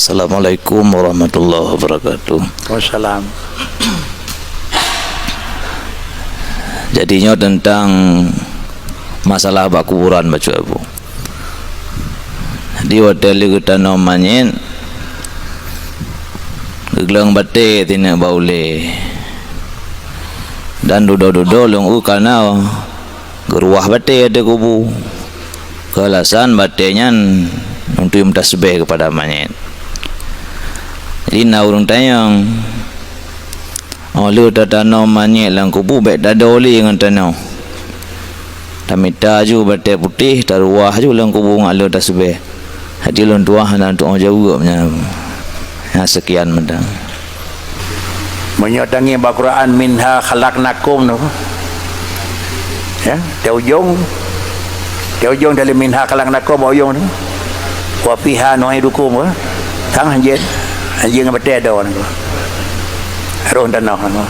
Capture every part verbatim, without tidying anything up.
Assalamualaikum warahmatullahi wabarakatuh. Wassalam. Jadi nyoe teuntang masalah bak kuburan bacut Abu. Di watèe lheueh geutanom manyét, geugleueng batèe tineuk bak ulèe. Dan dudoe-dudoe lôn u kana geuruwah batèe ateueh kubu. Keu alasan batèe nyan untuk meutasbèh keupada manyét. Jadi na ureueng tanyong, "Óh lheueh tatanom manyét lam kubu, bèk tadoe lé ngon tanoh. Tamita aju batèe putéh, taruwah aju lam kubu ngon aleue tasbèh." Hati lôn tuah hana tuoh jaweueb nyan. Nyan sekian mantong. Meunyoe tangieng bak Quran, "Minha khalaqnakum" tu. Ya, di ujong, di ujong dari "Minha khalaqnakum" bak ujong tu. "Wa fiha nu'idukum" tu. Tang hanjeuet, hanjeuet ngon batèe doe nyan. Roh tanoh nyan.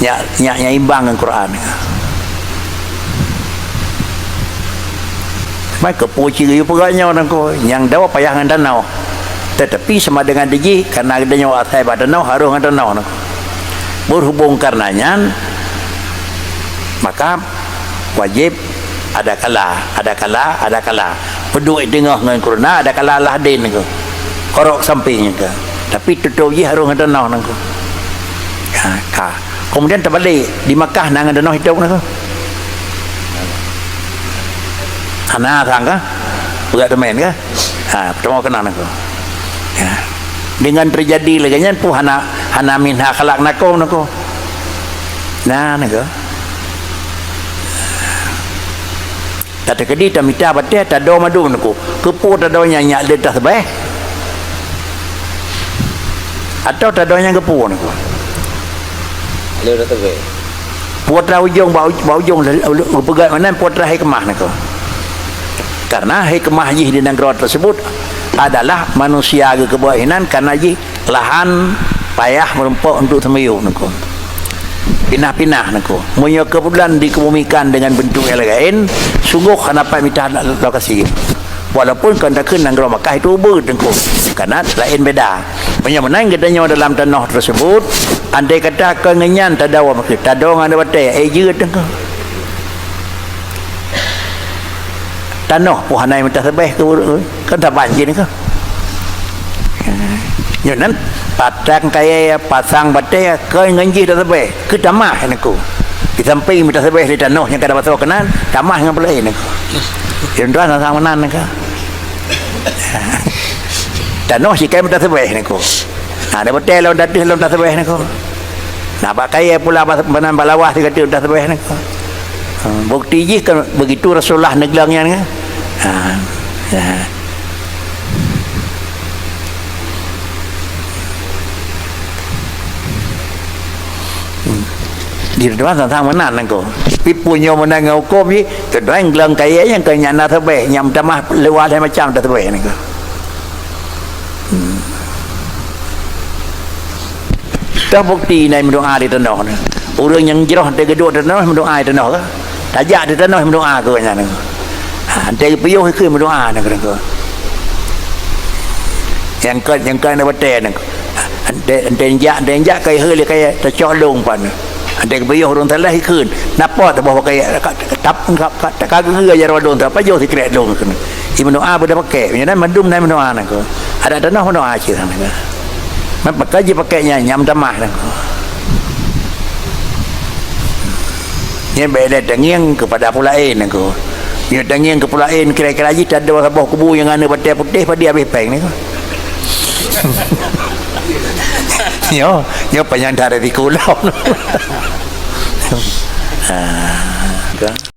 Nyak, nyak, nyak imbang ngon Quran. Maka peue ciri peugah nyoe nangko, nyang doe payah ngon tanoh. Tetapi sama dengan dijih, karena geutanyoe asai bak tanoh, harôh ngon tanoh nangko. Berhubung karena nyan, maka wajéb ada kala, ada kala, ada kala. Peuduek teungoh ngon kurna, ada kala lah den nangko. Korok sampéng nangko. Tapi tutôp jih harôh ngon tanoh nangko. Ha, ka. Kemudian teubalik, di Makkah na ngon tanoh itôb nangko. Hana sang ka? Peugah teumèn ka? Ha, peutamong keunan nangko. Ya. Dengan terjadi lagèe nyan pun hana, hana "Minha khalaqnakum" nangko. Nah, nangko. Tateukeudi tamita batèe, tadoe mandum nangko. Keupeue tadoe nyan, nyak le tasbèh? Atawa tadoe nyan keupeue nangko? Le tasbèh. Peue teuma ujong bak uj-, bak ujong le-, le-, geupeugah meunan peue teuma hikmah nangko. Karena hikmah jih di nanggroe tersebut adalah manusia geukeubah inan karena jih lahan payah meurumpok untuk teumiyueb nangko. Pinah-pinah nangko. Meunyoe keubetulan dikebumikan dengan bentuk yang lain, sungguh hana pat mita lo-, lokasi. Walaupun kon takheun nanggroe Makkah itu ubeut nangko. Karena lain beda. Meunyoe meunan geutanyoe dalam tanoh tersebut, andai kata kon ngon nyan tadoe, maksud tadoe ngon batèe, eh, jeuet nangko. Tanoh pun hana mita tasbèh keu ureueng, kan saban jih nangko. Nyoe nan, patang kayèe, pasang batèe, kon ngon jih tasbèh, keu tamah nangko. Di sampéng mita tasbèh di tanoh nyang ka tapasoe keunan, tamah ngon peulaén nangko. Indra sang-sang meunan nangko. Tanoh sikai mita tasbèh nangko. Ha, ada batèe lom ateueh lom tasbèh nangko. Nah, bak kayèe pula ba-, meunan bak lawah sigoe teuk tasbèh nangko. Ha, bukti jih kan begitu Rasulullah neugleueng nyan kan. Ha, ya. Hmm. Di teuma sang-sang meunan nangko. Tapi pun nyoe meunan ngon hukôm jih, teuma gleueng kayèe nyang keu nyan na tasbèh, nyang tamah luwah lhèe macam tasbèh nangko. Hmm. Toh bukti na meudoa di tanoh nyan. Ureueng nyang jroh teuh geuduek di tanoh meudoa di tanoh kah? Tajak di tanoh meudoa keu nyan. Ha, 'oh geupiôh ikheun meudoa nyan keu. Nyang kon, nyang kon na batèe nyan. 'Oh, 'oh jak, 'oh jak ka iheueh lé kayèe tacok lôn pan. 'Oh geupiôh ureueng salah ikheun. Napa teuboh pakai ka, ka, ka, ka, ka geugeue jaroe lôn, apa jôh sikrek lôn kheun. Imeudoa beuda pakai. Meunyoe na mandum na meudoa nangko. Adak tanoh meudoa cit nangko. Maka jipakai nyan, nyang tamah nangko. Nyan bèk lé tangieng keupada peue laén nangko. Nyoe tangieng keu peue laén, kira-kira jih tadoe saboh kubu nyang aneuk batèe putéh padum habéh péng nangko. Nyoe, nyoe panyang that risiko lom. Ha, ka.